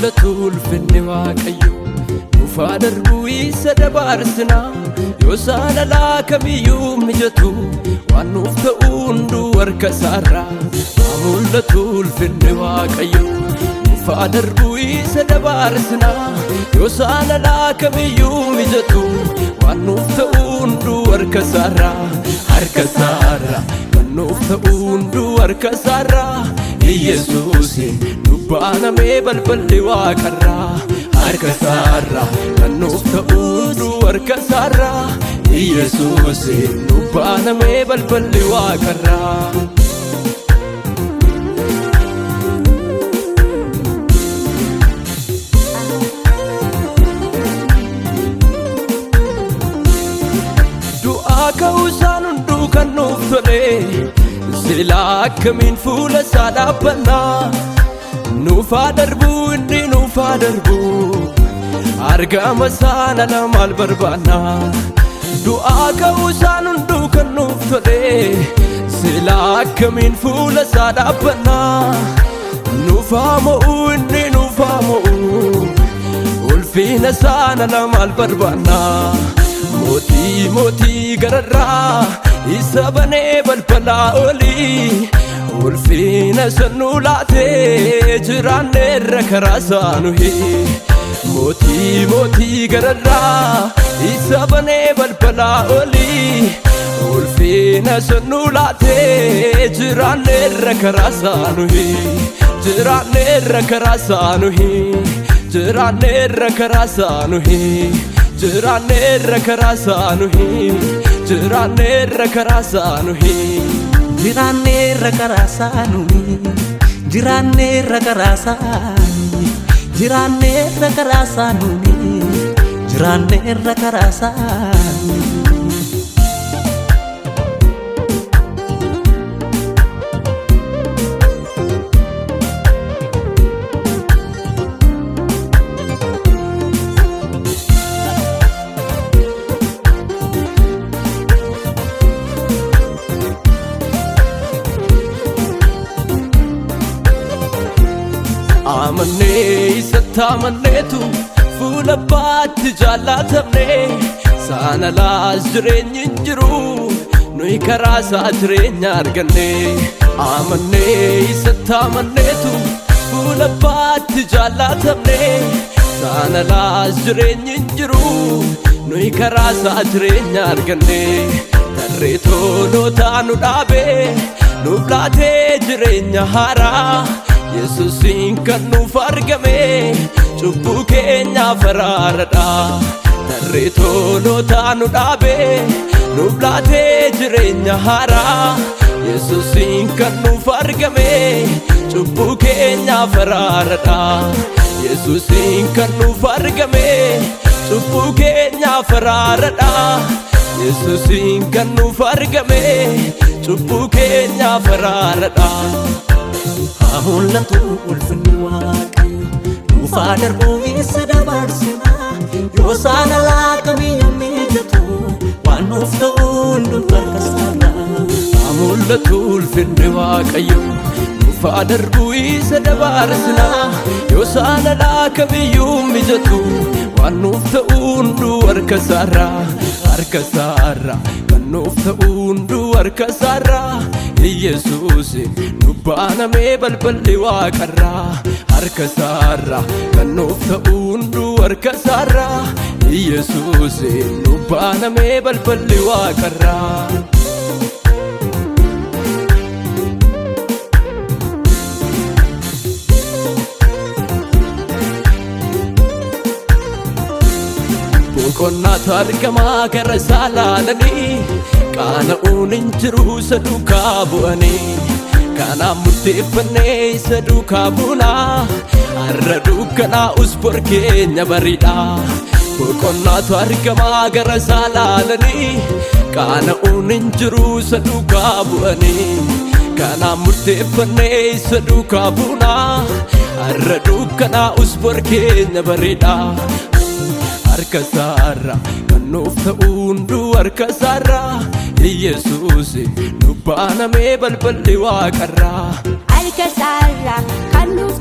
Mul'atu ulfinni Waaqayyo nuufaa darbuu isa dabarsinaa. Yoo isaan alaa kamiyyuu mijatu, waan nuuf ta'u hunduu harka isaarraa. Haa mul'atu ulfinni Waaqayyo nuufaa darbuu isa dabarsinaa. Yoo isaan alaa kamiyyuu mijatu, waan nuuf ta'u hunduu harka isaarraa, harka isaarraa. Kan nuuf ta'u hunduu harka isaarraa. Iyesuus nu baanamee balballi waaqarraa, harka isaarraa. Kan nuuf ta'u hunduu harka isaarraa. Iyesuus nu baanamee balballi waaqarraa. Du'aa ka'uu isaan hunduu kan nuuf tole, silaa akkamiin fuula isaa dhaabbannaa? Nuufaa darbuu, inni nuufaa darbuu, argama isaan ala maal barbaannaa? Du'aa ka'uu isaan hunduu kan nuuf tole, silaa akkamiin fuula isaa dhaabbannaa? Nuufaa mo'uu, inni nuufaa mo'uu, ulfina isaan ala maal barbaannaa? Mootii mootii gararraa isa banee balbalaa olii, ulfina sannuu laatee jiraanneerra karaa isaa nuhi. Mootii mootii gararraa isa banee balbalaa olii, ulfina sannuu laatee jiraanneerra karaa isaa nuhi. Jiraanneerra karaa isaa nuhi. Jiraanneerra karaa isaa nuhi. Jiraanneerra karaa isaa nuhi. Jiraanneerra karaa isaa nuhi. Jiraanneerra karaa isaa nuyi. Jiraanneerra karaa isaa nuyi. Jiraanneerra karaa isaa nuyi. Jiraanneerra karaa isaa nuyi. Amannee isatti amanneetu fuula abbaatti jaallatamne. Isaan alaas jireenyi hin jiru, nuyi karaa isaa jireenya arganne. Amannee isatti amanneetu fuula abbaatti jaallatamne. Isaan alaas jireenyi hin jiru, nuyi karaa isaa jireenya arganne. Tarree tolootaa nu dhaabee nuuf laatee jireenya haaraa. Yesuusiin kan nuuf argame cubbuu keenyaaf araaradha. Tarree tolootaa nu dhaabee nuuf laatee jireenya haaraa. Yesuusiin kan nuuf argame cubbuu keenyaaf araaradha. Yesuusiin kan nuuf argame cubbuu keenyaaf araaradha. Yesuusiin kan nuuf argame cubbuu keenyaaf araaradha. Haa mul'atu ulfinni Waaqayyo nuufaa darbuu isa dabarsina. Yoo isaan alaa kamiyyuu mijatu, waan nuuf ta'u hunduu harka isaarraa. Haa mul'atu ulfinni Waaqayyo nuufaa darbuu isa dabarsinaa. Yoo isaan alaa kamiyyuu mijatu, waan nuuf ta'u hunduu harka isaarraa, harka isaarraa. Kan nuuf ta'u hunduu harka isaarraa. Iyesuus nu baanamee balballi waaqarraa, harka isaarraa. Kan nuuf ta'u hunduu harka isaarraa. Iyesuus nu baanamee balballi waaqarraa. Boqonnaatu argamaa gara isaa laalanii, qaana'uun hin jiru isa duukaa bu'anii. Kanaaf murteeffannee isa duukaa buunaa, har'a dukkanaa'us bor keenya bariidha. Boqonnaatu argamaa gara isaa laalanii, qaana'uun hin jiru isa duukaa bu'anii. Kanaaf murteeffannee isa duukaa buunaa, har'a dukkanaa'us bor keenya bariidha. Harka isaarraa kan nuuf ta'u hunduu harka isaarraa. Iyesuus nu baanamee balballi waaqarraa. Harka isaarraa kan nuuf